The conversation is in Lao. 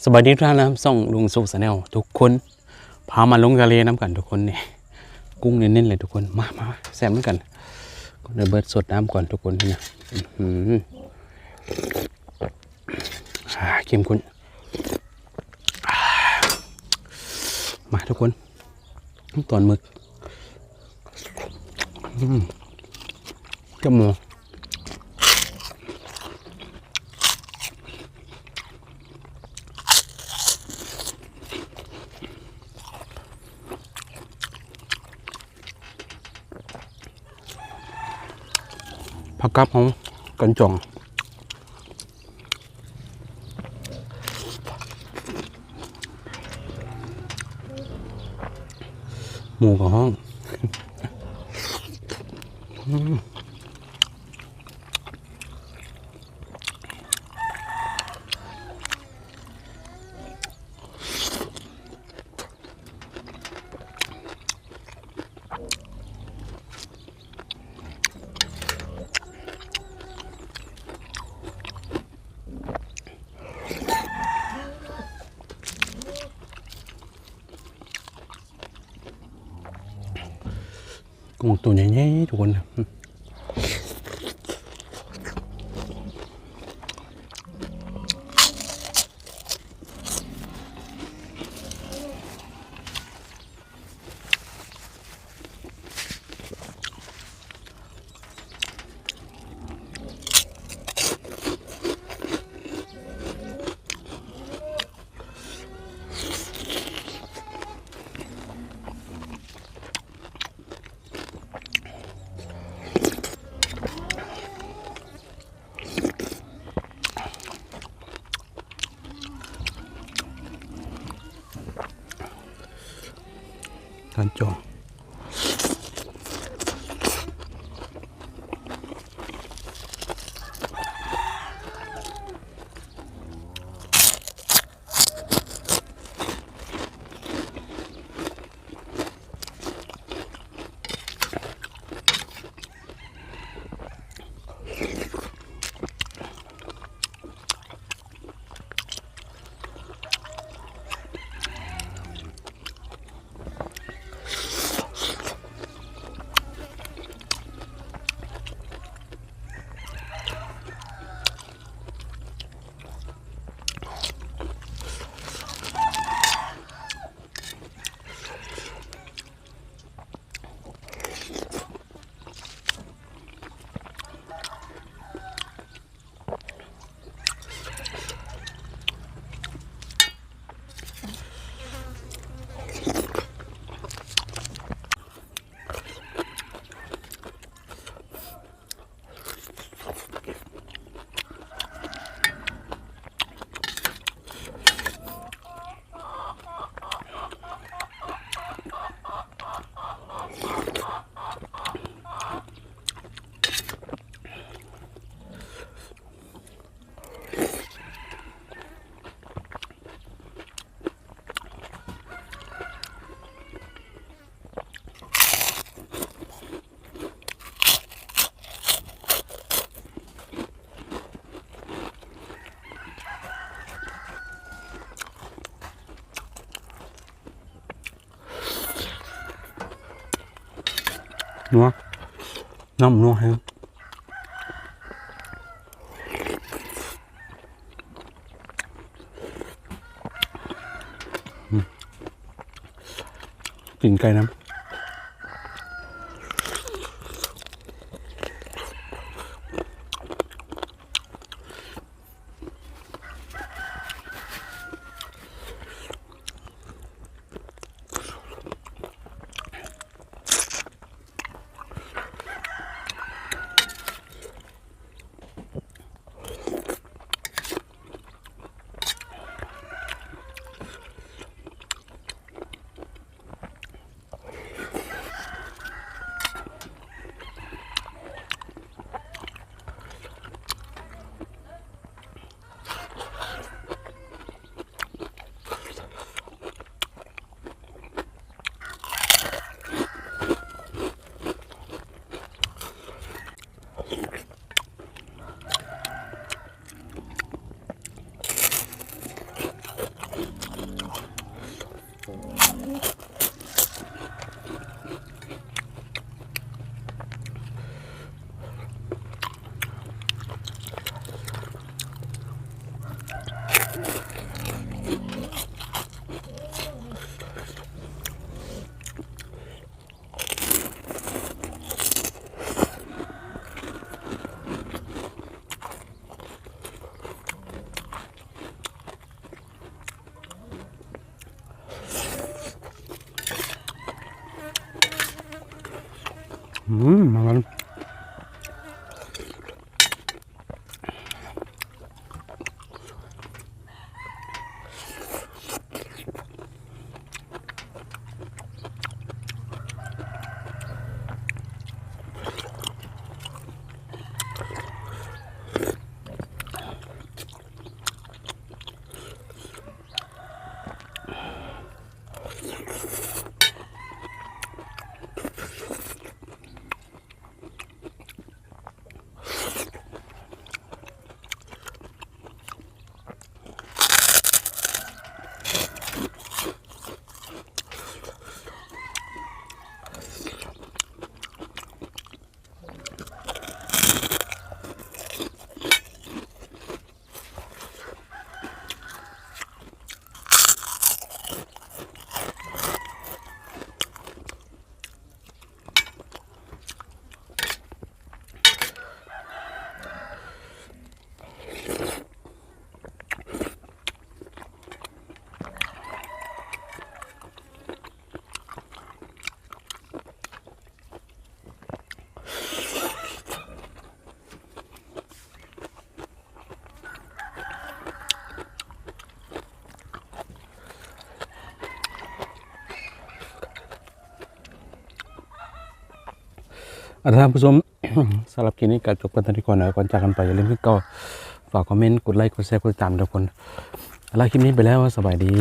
ສະບາຍດີທຸກທ່ານນະ ຊ່ອງລຸງສຸກ Channel ທຸກຄົນ ພາມາລົງທະເລນຳກັນທຸກຄົນນີ້ ກຸ້ງເນັ້ນໆເລີຍທຸກຄົນ ມາ ມາ ມາ ແຊມນຳກັນ ກ່ອນອື່ນເບີດສົດນ້ຳກ່ອນທຸກຄົນນີ້ ອື ອາ ເຂັ້ມຂຸ້ນ ອາ ມາທຸກຄົນ ຕອນໝຶກ ອືມ ແຈ່ວໝໍ ຜັກກັບເຮົາກັນຈ່ອງ ໝູກະຮ້ອງ ອືມ. ກຸ້ງໂຕໃຫຍ່ໆ ທຸກຄົນ. ການຈ່ອງ. ນົວ ນ້ຳນົວແຮງ. ອືມ ຕີນໄກ່ນຳ. ອື อืม มัน อ่ะ ท่านผู้ชม สำหรับคลิปนี้ก็จบกันเท่านี้ก่อนนะ ก่อนจากกันไปอย่าลืมคือเก่า ฝากคอมเมนต์ กดไลค์ กดแชร์ กดติดตามทุกคน ลาคลิปนี้ไปแล้ว สบายดี